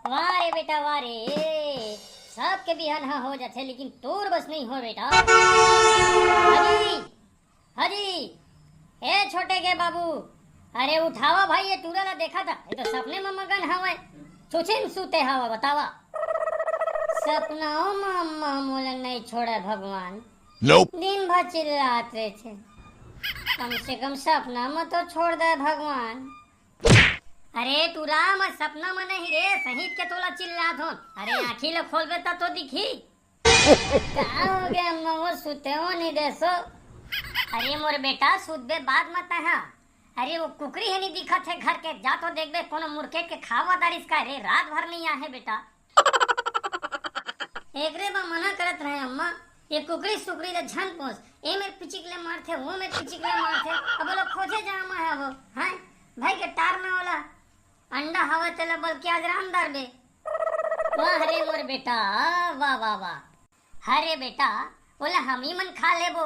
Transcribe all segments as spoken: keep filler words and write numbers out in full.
वाह रे बेटा, वाह रे। सबके बिहान ह हो जाथे, लेकिन तोर बस नहीं हो बेटा। हजी, हजी, ए छोटे के बाबू, अरे उठावा भाई, ये टूरा ला देखा था, ये तो सपने में मगन हवय। छुछिन सुते हवा, बतावा। सपनाओं में अम्मा मोला नहीं छोड़े भगवान। Nope। दिन भर चिल्लात रहिथे। कम से कम सपना में तो छोड़ दे भगवान। अरे टूरा, मैं सपना में नहीं रे, सहित के तोला चिल्लात हों। अरे आँखी ल खोलबे त तो दिखी। का हो गया अम्मा, वो सुते हो नहीं देसो? अरे मोर बेटा, सुतबे बाद में तहा। अरे वो कुकरी हे नहीं दिखत हे घर के, जा तो देखबे कोनो मुरकेट के खावा दारिस का रे, रात भर नहीं आहे बेटा। एकरे बर मना करत रहे अम्मा, ये कुकरी सुकरी ले झन पोस, ए मेर पिचिक ले मारथे, वो मेर पिचिक ले मारथे, अब ओला खोजे जा मैं ह वो, हैं? भाई के टार ना ओला, अंडा हवा तेला बल्कि आज रान डारबे। वाह रे मोर बेटा, वाह, वाह, वाह। हरे बेटा, ओला हम ही मन खा लेबो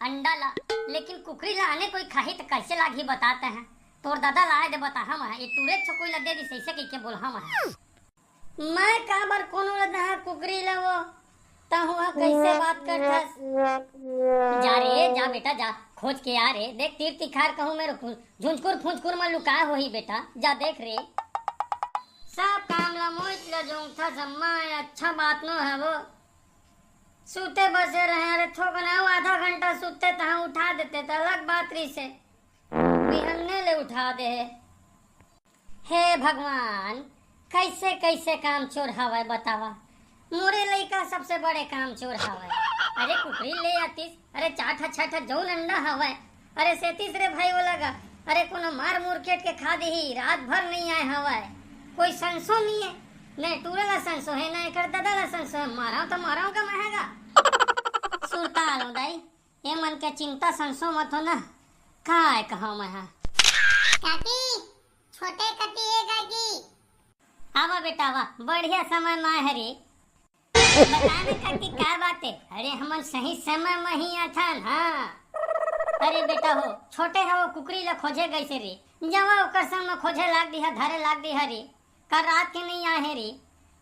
अंडा ला, लेकिन कुकरी ला आने कोई खाही त कैसे लागही बताते हैं? तोर दादा ला आए दे बताहा मैं, ये टूरे छोकुई ला दे दिस ऐसे कहिके बोलहा मैं। मैं काबर कोनो ल दहा कुकरी ल वो? तहुआ कैसे बात करथस? जा रे, जा बेटा, जा, खोज के आ रे। देख, तीर तिखार कहूँ में रुकूं, झुंझकुर फुंझकुर में लुकाए होही बेटा, जा देख रे। सब काम ला मोइच ला जोंगथस अम्मा, ये अच्छा बात नो है वो। सूते बसे रहे, अरे थोकन अउ आधा घंटा सूते तहाँ उठा देते त अलग बात रहिसे। बिहन्ने ले उठा दे हे। हे भगवान, कैसे कैसे काम चोर हवय बतावा। मोरे लइका सबसे बड़े काम चोर हवय। अरे कुकरी ले आतिस, अरे चार ठा छह ठा जौन अंडा हवय, अरे सेतिस रे भाई ओला गा, अरे कोनो मार मुरकेट के खा दिही, रात भर नहीं आए हवय, कोई संसो नहीं है, न टूरा ला संसो है, न एकर दादा ला संसो है, माराव तो माराव का महगा। सुरता आलो दाई, ये मन के चिंता संसो मत हो ना, काय कहूँ मैं हा। काकी, छोटे कति ए काकी। आवा बेटा आवा, बढ़िया समय में आए हरे। बता ना काकी का बात है? अरे हमन सही समय में ही आथन, हाँ। अरे बेटा हो, छोटे हो कुकरी ला खोजे गइसे रे, जावा ओकर संग में खोजे लाग दिहा, धरे लाग दिहा रे। कल रात के नहीं आए हे रे,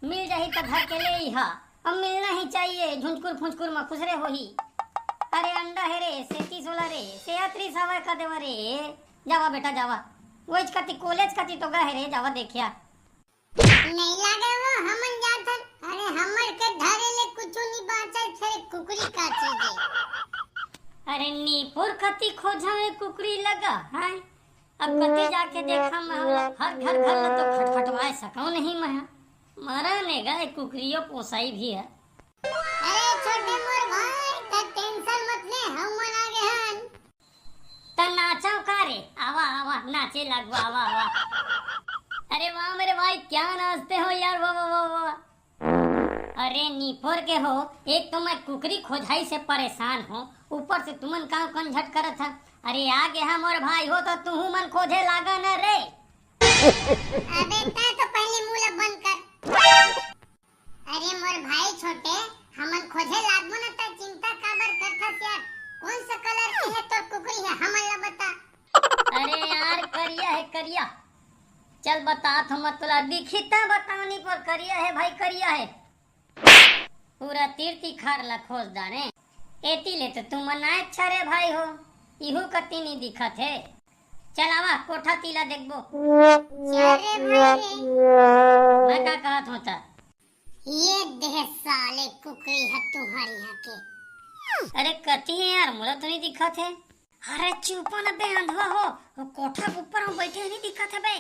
मिल जाही त धर के ले इहा। अब मिलना ही चाहिए, झुंझकुर फुंझकुर में खुसरे होही। अरे अंडा हे रे, सेतीस वाला रे, सेहतरीस हवय का देवा रे। जावा बेटा जावा, वहीच कति कॉलेज कति तो गए हे रे, जावा देखिया। नहीं लागे वो, हमन जाथन। अरे हमर के धरे ले कुछु नहीं बाचल, फेर कुकरी का चीज है। अरे नीपुर कति खोजा में कुकरी लगा, हैं? अब कति जाके देखा मैं, हर घर घर ला तो खटखटवाए सकौं नहीं मैं। मरा ने गए कुकरियो पोसाई भी है। अरे छोटे मोर भाई, त टेंशन मत ले, हम मन आ गए हन। त नाचव का रे? आवा, आवा, नाचे लागबो, आवा, आवा। अरे वाह मेरे भाई, क्या नाचते हो यार, वाह, वाह, वाह, वाह। अरे निपोर के हो, एक तो मैं कुकरी खोजाई से परेशान हूँ, ऊपर से तुमन का कंझट करत है। अरे आ गे हा मोर भाई हो तो तुहू मन खोजे लागा न रे। अबे तै तो पहले मुंह ला बंद कर। अरे मोर भाई छोटे, हमन खोजे लागबो न त चिंता काबर करथस यार? कौन सा कलर के है तोर कुकरी है, हमन ला बता। अरे यार करिया है करिया। चल बतात हूँ मैं तोला, दिखी त बतावनी पर करिया है भाई, करिया है। पूरा तीर तिखार ला खोज डारे। एती ले तो तुमन आए अच्छा रे भाई हो, इहू कती नी दिखत है। चल आवा कोठा तीला देखबो। चल रे भाई रे। मैं का कहत हूँ त? ये देह साले कुकरी है तुम्हारी यहाँ के। अरे कती है यार, मोला तो नहीं दिखत है। अरे चुपा न बे अंधवा हो, वो कोठा के ऊपर में बैठे नहीं दिखत है बे।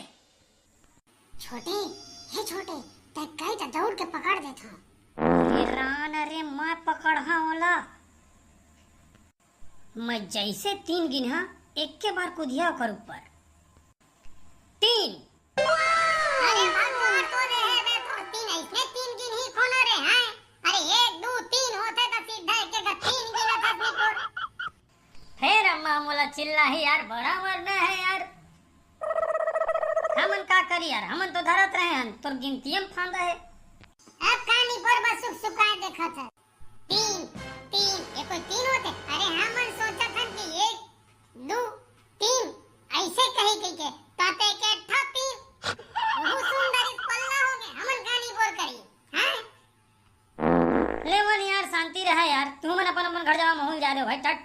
छोटे, हे छोटे, तै कही त दौड़ के पकड़ देत हूँ। अरे रान, अरे मैं पकड़हा ओला। मैं जैसे तीन गिनहा, एक के बार कुदिया ओकर ऊपर। तीन। अरे भगवान तो रे हे बे, तो तीन ऐसने तीन गिनही कोनो रे हैं? अरे एक, दू, तीन होथे त सीधा एक एक तीन गिनत हस निपोर। फेर अम्मा मोला चिल्लाही यार, बड़ा मरना है यार। हमन का करी यार, हमन तो धरत रहे हन, तोर गिनती में फांदा है। अब कहानी पर बस सुख सुखाए देखत है। तीन, तीन, ये कोई तीन होथे? अरे हमन सोचत हन कि एक, दू, तीन, ऐसे कही कही के, ताते के ठा तीन। बहुत सुंदर एक पल्ला हो गए। हमन घर जावा, महूं ल जाय देव भाई, टट।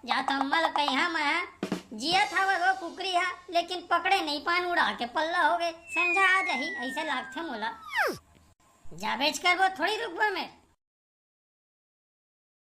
जात हंव अम्मा ल कहिहां मैं, जियत हवय वो कुकरी हा, लेकिन पकड़े नइ पान, उड़ा के पल्ला हो गे। संझा आ जाही, अइसे लागथे मोला। जाबेच करबो, थोड़ी रुकबो मैं।